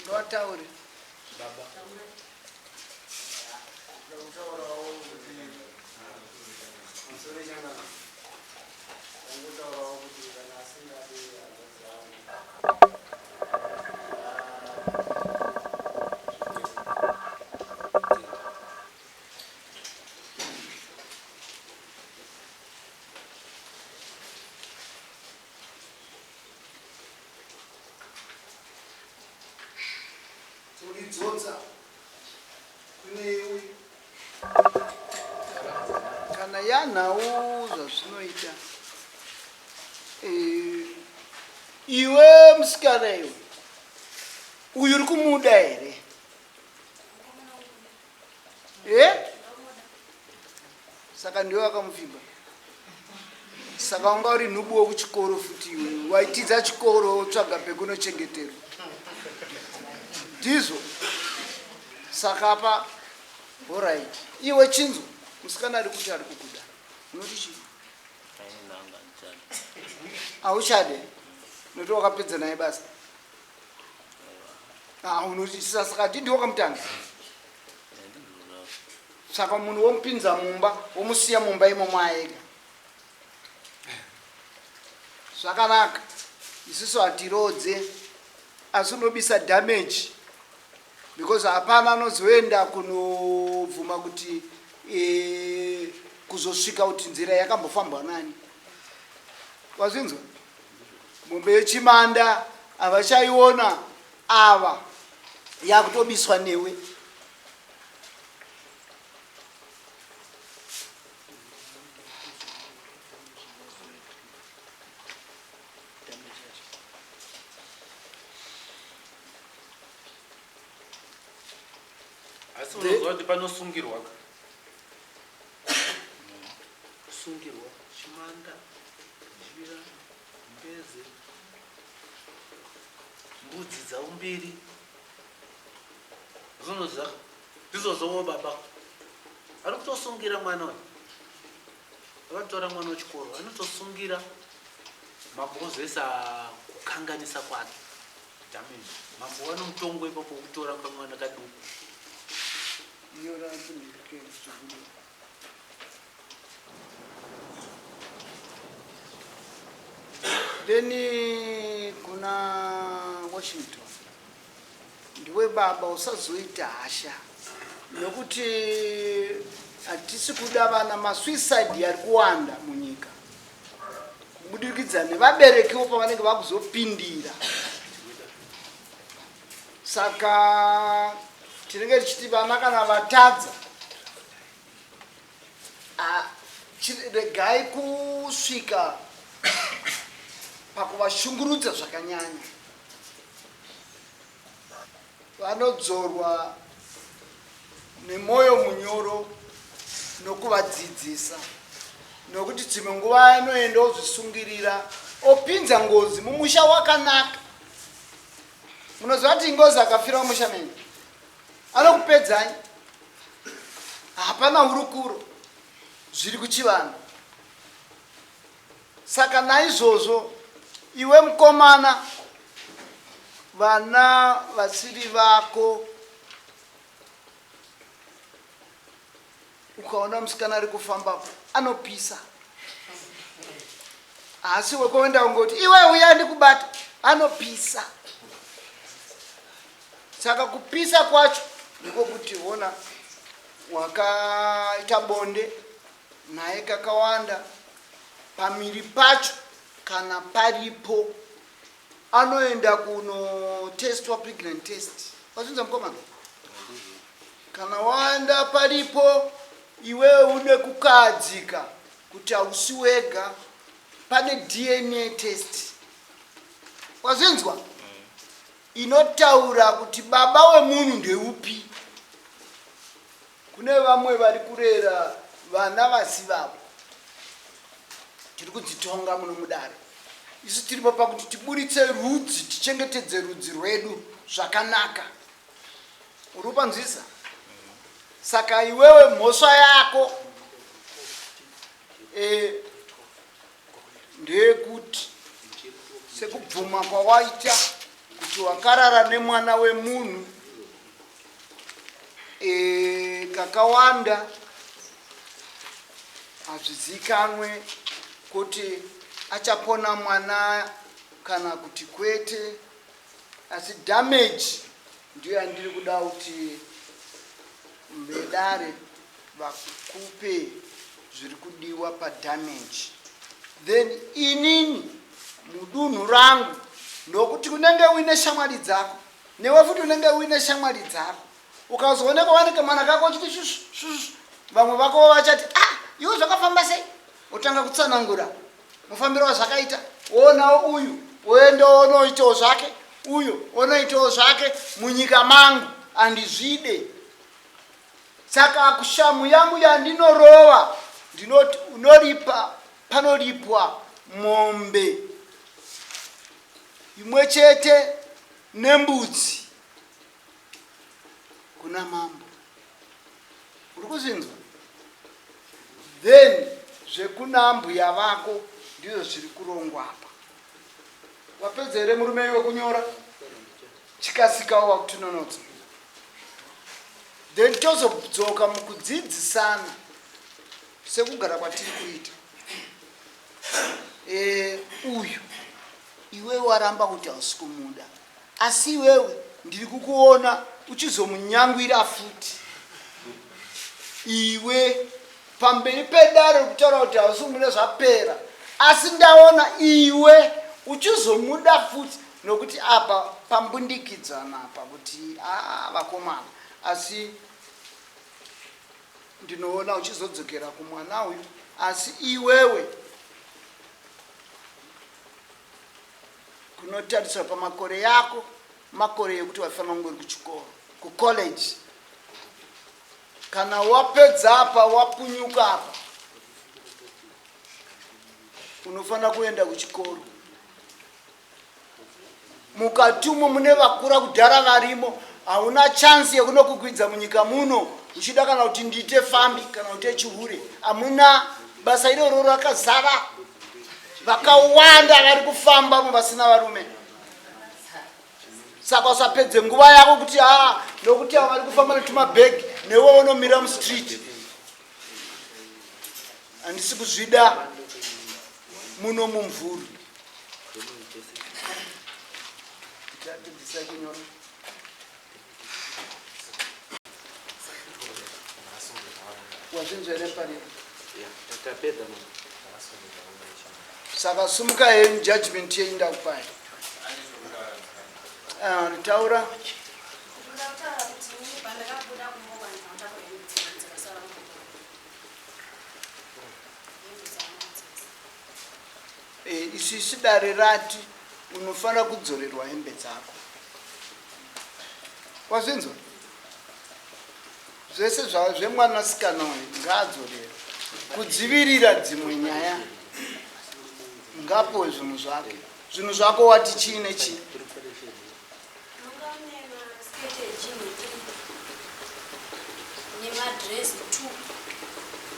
Ngavataure. Toridzodza kune iwe kana yanhau zvazvinoita. Eh, iwe musikana iwe uyu uri kumuda here? Eh? Saka ndiwe wakamuvimba? Saka wanga uri nhubu wekuchikoro futi iwe, waitiza chikoro wotsvaga pekunochengeterwa. Ndizvo. Saka apa alright. Iwe chinzwa, musikana ari kuti ari kukuda. Unoti chii? Hauchade? Nokuti wakapedza naye basa. Ah, unoti saka ndiwe wakamutanga? Saka munhu womupinza mumba womusiya mumba imomo aega zvakanaka. Isusu hatirodze asi unobisa damage because hapana anozoenda kunobvuma kuti e, kuzosvika kuti nzira yakambofambwa nani. Wazvinzwa? Mombe yechimanda havachaiona ava yakutobiswa newe. Asi unoziva kuti panosungirwa ka kusungirwa chimanda jira mbeze mbudzi dzaumbiri. Unoziva? Ndizvozvowo baba vari kutosungira mwana uyu. Vakatora mwana wechikoro vanotosungira mambo ozoisa kukanganisa kwake damage. Mambo vano mutongo ipapo wekutora kamwana kaduku. Then kuna Washington ndiwe baba usazoita hasha nokuti hatisi kuda vana masuicide yari kuwanda munyika kubudikidza nevaberekiwo pavanenge vakuzopindira saka tinenge tichiti vana kana vatadza regai kusvika pakuvashungurudza zvakanyanya vanodzorwa nemwoyo munyoro nokuvadzidzisa nokuti dzimwe nguva anoenda ozvisungirira opinza ngozi mumusha wakanaka munoziva kuti ngozi akafira mumusha menyu anokupedzai hapana hurukuro zviri kuchivanhu Saka naizvozvo iwe mukomana vana vasiri vako ukaona musikana ari kufambapo anopisa asi wekuenda ungoti iwe uya ndikubata anopisa saka kupisa kwacho ndiko kuti ona wakaita bonde naye kakawanda pamiri pacho kana paripo anoenda kunotestwa pregnant test wazvinza mukomana kana waenda paripo iwewe une kukahadzika kuti hausi wega pane dna test wazvinzwa inotaura kuti baba wemunhu ndeupi Kune vamwe vari kurera vana vasi vavo. Tiri kudzitonga muno mudare. Isu tiripo pakuti tiburitse rudzi, tichengetedze rudzi rwedu zvakanaka. Uri kupanzwisa? Saka iwewe mhosva yako e, ndeyekuti sekubvuma kwawaita kuti wakarara nemwana wemunhu e, kakawanda hazvizikanwe kuti achapona mwana kana kuti kwete asi damage ndiyo yandiri kuda kuti vedare vakupe zviri kudiwa padamage then inini mudunhu rangu ndokuti unenge uine shamwari dzako newe futi unenge uine shamwari dzako ukazoonekwa wane kamwana kako uchiti shushu shushu vamwe vako vachati ah iwe zvakafamba sei otanga kutsanangura mufambiro wazvakaita woonawo uyu woendawo onoitawo zvake uyu onoitawo zvake munyika mangu handizvide saka kushamu yangu yandinorova ndinoti unoripa panoripwa mombe imwe chete nembudzi kuna mambo uri kuzvinzwa then zvekuna mbuya vako ndizvo zviri kurongwa apa wapedza here murume iwe kunyora chikasikawo wakutinonotsa then tozodzoka mukudzidzisana sekugara kwatiri kuita e, uyu iwe waramba kuti hausi kumuda asi iwewe ndiri kukuona uchizomunyangwira futi iwe pamberi pedare kutaura kuti hausi kumuda zvapera asi ndaona iwe uchizomuda futi nokuti apa pambundikidzana apa kuti aa vakomana asi ndinoona uchizodzokera kumwana uyu asi iwewe kunotariswa pamakore yako makore yekuti waifanira kunge uri kuchikoro kucollege kana wapedza apa wapunyuka apa unofanira kuenda kuchikoro mukati umo mune vakura kudhara varimo Hauna chance yekunokukwidza munyika muno uchida kana kuti ndiite fambi kana kuti chihure. Hamuna basa iroro rakazara vakawanda vari kufamba muvasina varume. Saka usapedze nguva yako kuti haa nokuti ava vari kufamba netumabhegi newe unomira mustreet. Handisi kuzvida muno mumvuri. Wazvinzwa here Mparira? Tapedza mama. Saka sumuka henyu judgment yenyu ndakupai. Ah, taura. Eh, isusu dare rati unofanira kudzorerwa hembe dzako. Wazvinzwa? Zvese zvemwanasikana uyu ngaadzorerwe. Kudzivirira dzimwe nyaya ngapuwe zvinhu zvake. Zvinhu zvako wati chii nechii? Nemadress 2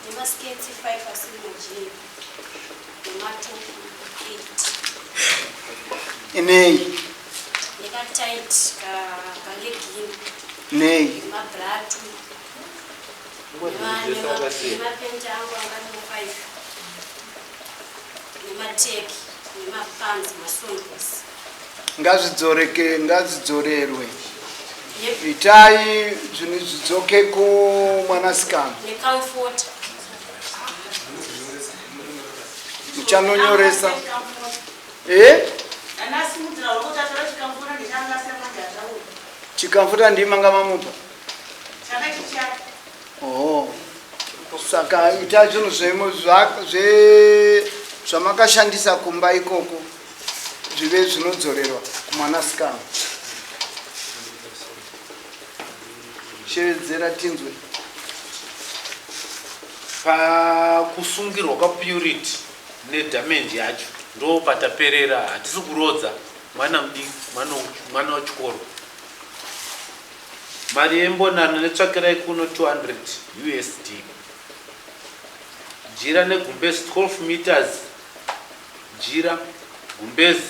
nemasketi 5 asiri majini nematop 8. Nei? Nekatight kalegini. Nei? Nemabra 2. Nemapenti angu angari 5. Nemateki nemapanzi masongosi. Ngazvidzoreke, ngazidzorerwe. Itai zvinhu zvidzoke kumwanasikana. Necomfort. Muchanonyoresa. Eh? Chikamfuta ndima ngamamupa. Oh. Saka ita zvinhu zvemu zve zvamakashandisa kumba ikoko zvive zvinodzorerwa kumwanasikana. Shevedzera tinzwe. Pakusungirwa kwaPurity nedamage yacho ndo pataperera hatisi kurodza mwana mudiki mwana wechikoro. Mari yembonano netsvakirai kuno 200 usd. Jira negumbezi 12 meters jira gumbezi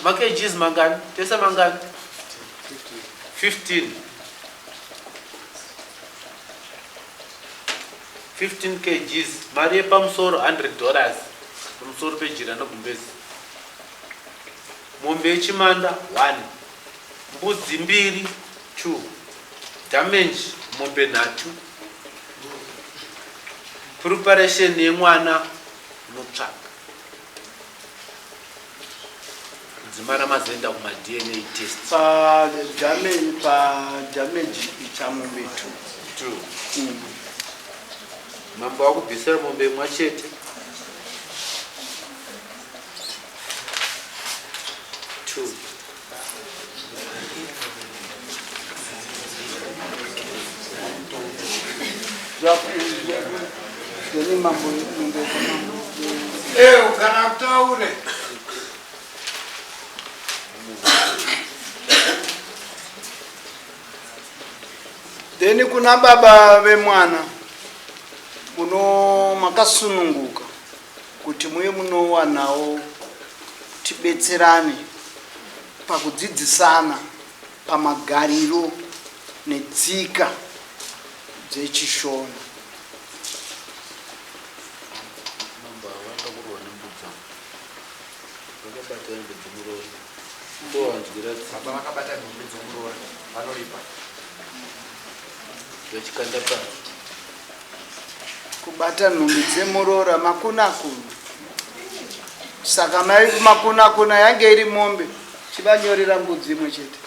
makgs mangani tese mangani 15 15 kgs mari yepamusoro 100 dollars pamusoro pejira negumbezi mombe yechimanda 1 mbudzi mbiri 2 damage mombe nhatu preparation yemwana unotsvaga kudzimara mazoenda kumaDNA test. Padamage padamage ita mombe 2. 2 Mambo wakubvisira mombe imwe chete. 2 Ewo kana kutaure. Then kuna baba vemwana muno makasununguka kuti muye munowanawo tibetserane pakudzidzisana pamagariro netsika dzechiShona. Mambo ava vanoda kurwa nembudzi ava. Vakabata hembe dzemuroora. Ndovanzwira tsitsi. Baba vakabata nhumbi dzomuroora vanoripa. Vachikanda pasi. Kubata nhumbi dzemuroora makunakuna. Saka mai makunakuna yange iri mombe chivanyorera mbudzi imwe chete.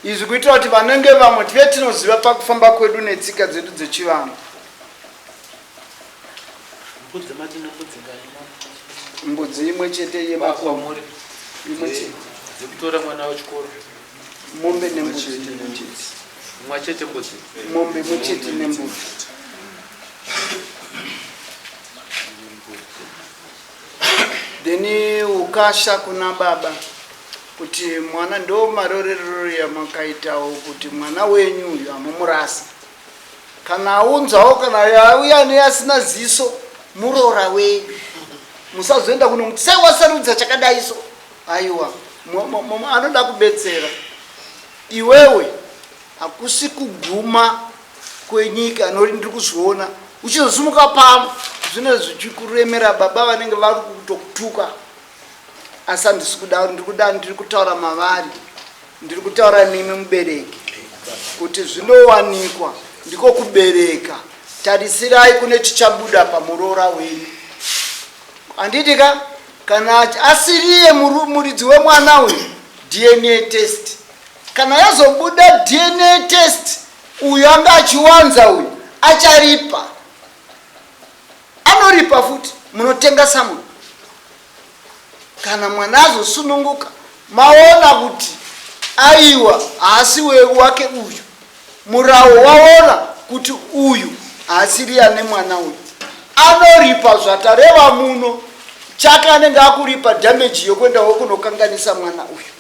Izvi kuitira kuti vanenge vamwe tive tinoziva pakufamba kwedu netsika dzedu dzechivanhu. Mbudzi mati nembudzi ngani mama? Mbudzi imwe chete yemakombe. Imwe chete. Dzekutora mwana wechikoro. Mombe nembudzi imwe chete. Imwe chete mbudzi. Mombe imwe chete nembudzi. Then ukasha kuna baba kuti mwana ndo marorerero yamakaitawo kuti mwana wenyu uyu hamumurasa. Kana aunzawo kana auya neasina ziso muroora wenyu. Musazoenda kunomuti sei wasarudza chakadai so. Aiwa anoda kubetsera. Iwewe hakusi kuguma kwenyika nori ndiri kuzviona uchizosimuka pano zvine zvichikuremera baba vanenge vari kutokutuka asi handisi kuda ndiri kuda ndiri kutaura mavari ndiri kutaura nemi mubereki kuti zvinowanikwa ndiko kubereka tarisirai kune chichabuda pamuroora wenyu handiti ka kana asiriye muridzi wemwana uyu dna test Kana yazobuda DNA test uyu anga achiwanza uyu acharipa. Anoripa futi munotenga samwe. Kana mwana azosununguka maona kuti aiwa haasi wake uyu. Murawo waona kuti uyu haasiri ane mwana uyu. Anoripa zvatareva muno chake anenge akuripa damage yokuendawo kunokanganisa mwana uyu.